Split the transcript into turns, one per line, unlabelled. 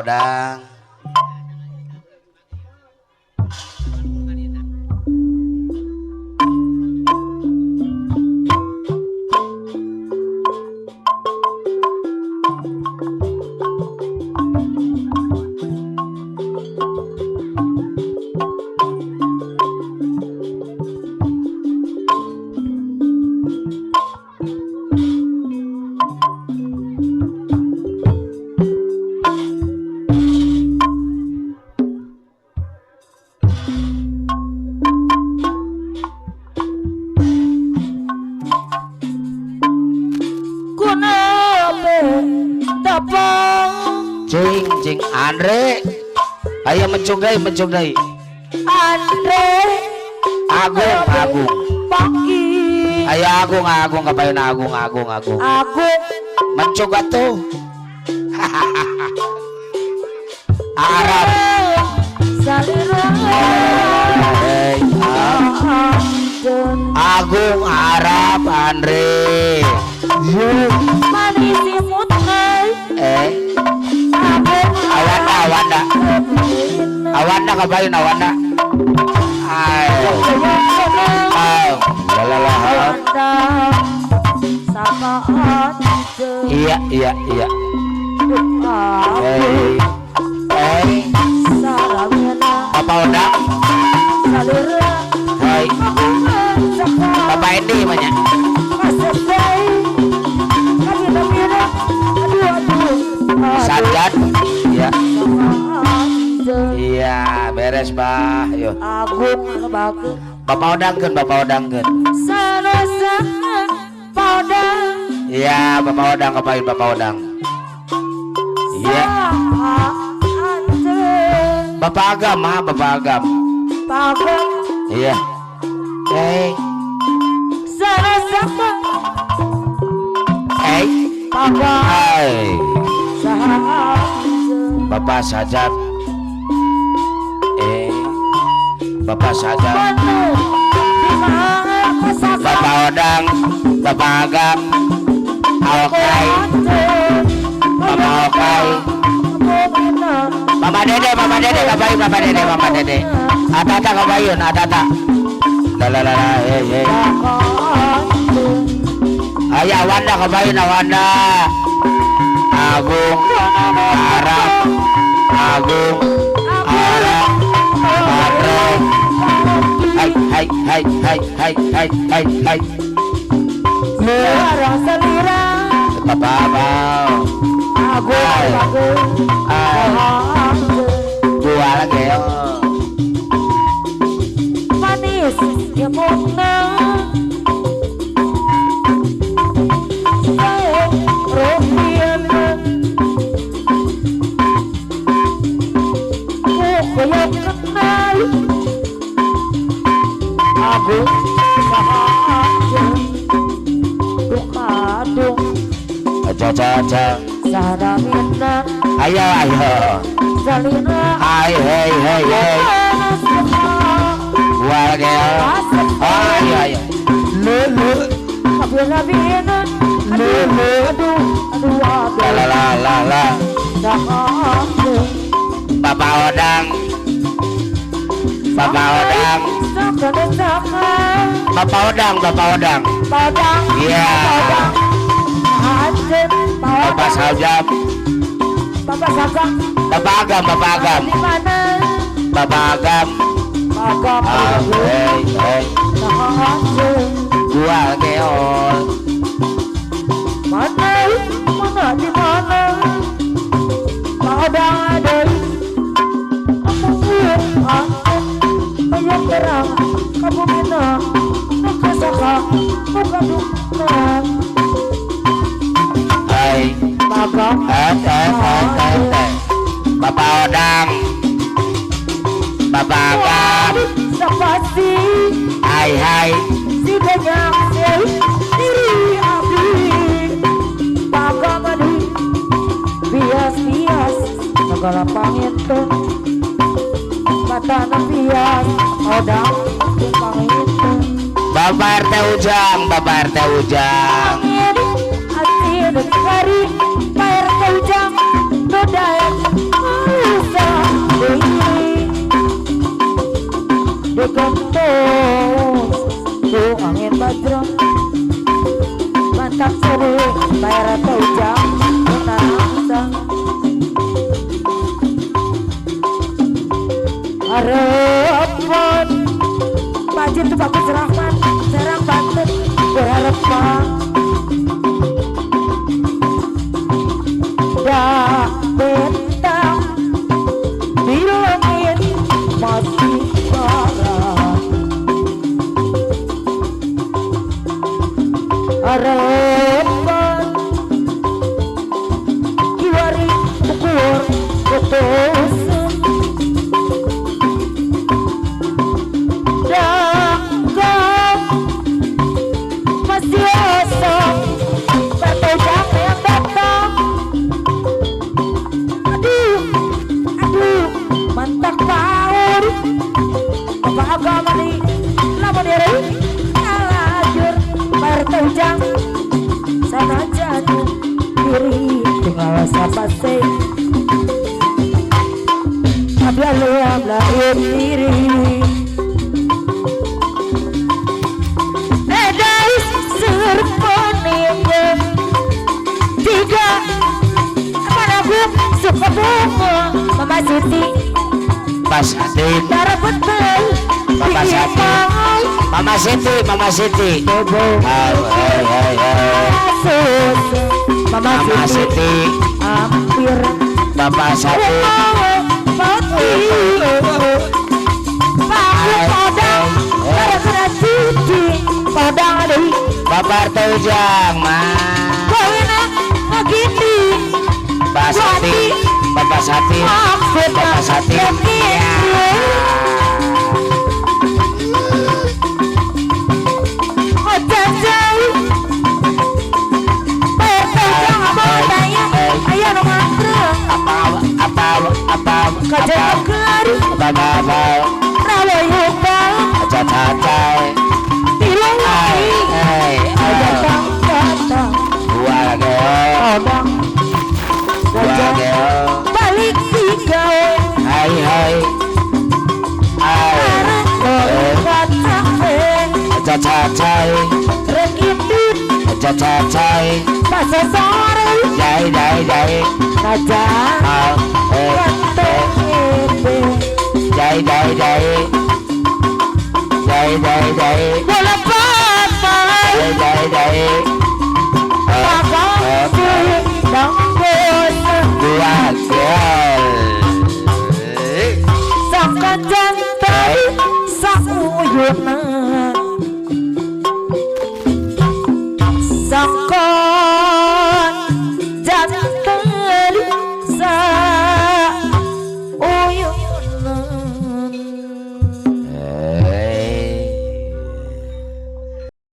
Odang. Cing Andre, ayo mencung deui.
Andre,
Agung, Agung,
pagi.
Ayo Agung, Agung, kapain Agung, Agung, Agung.
Agung,
mencung atuh. Arab. Agung, Arab, Andre. Awanda, awanda, awanda kabarin awanda. Ayo, ayo, lalala. Iya, iya, iya. Hey, hey. Bapak Odang. Hai. Bapak Edi banyak. Sajad. Iya. Iya, beres, Bah. Yuk. Bapak Odangkeun, Bapak Odangkeun. Iya, Bapak Odang kapain Bapak Odang. Iya. Bapak Agam, ah, Bapak Agam. Iya. Hey. Hey. Hai. Bapak Sajad. Bapak Sajad. Bapak Odang, Bapak Agam, Alkai, Bapak Okai, Mama Dede, Mama Dede, kabain Mama Dede, Mama Dede. Atata kabayun, atata. La la la la, hey hey. Ayo Wanda kabayun, Wanda. Agung, Arab, Agung, Arab, Andre. Hai hai hai hai hai hai hai hai. Bapak abang. Dua lagi ya.
Manis ya mona.
Aja. Ayo ayo. Hai hei hei hei. Dua lagi ya. Ayo ayo. Lulu. Lulu. La la la la. Bapak Odang. Bapak Odang. Bapak Odang, Bapak Odang. Iya. Bapak Sajam.
Bapak Sagam.
Bapak Agam, Bapak Agam. Bapak Agam. Hey, hey. Dua keol.
Mana, mana di mana? Odang ada. Ayo terang, kamu mina, muka saka, muka duka.
Hai. Bapak Odang, Bapak Agam. Hai hai.
Bias-bias segala pangitu mata bias Odang pangitu.
Bapak RT Ujang, Bapak RT Ujang.
Digentos ku angin bajrong mantap sore bayar atau jam menarangsa harapan Pak Jin tuh bagus Rahman Serang Banten berharapan dah bentang bilangin masih parah harapan kiwari ukur putus dangkap masih osok bertojang yang datang aduh aduh mantak paur apa agama nih lama diri alajur bertojang sana jatuh diri tinggal siapa sih abla abla diri edais serponimbe tiga apa suka bunga Mama Siti
Pas Siti
darah betul
Mama Siti Mama Siti Mama Siti Mama Siti
hampir
Bapak Sati Bapak Tojang ma Bapak Sati Bapak Sati Bapak Sati
Balik tiga
hai hai cacai
rekitut
cacai
masa sore
dai dai dai
raja
dai dai dai dai dai dai
bola papai
dai dai dua gol
sangka jantai sauyuna.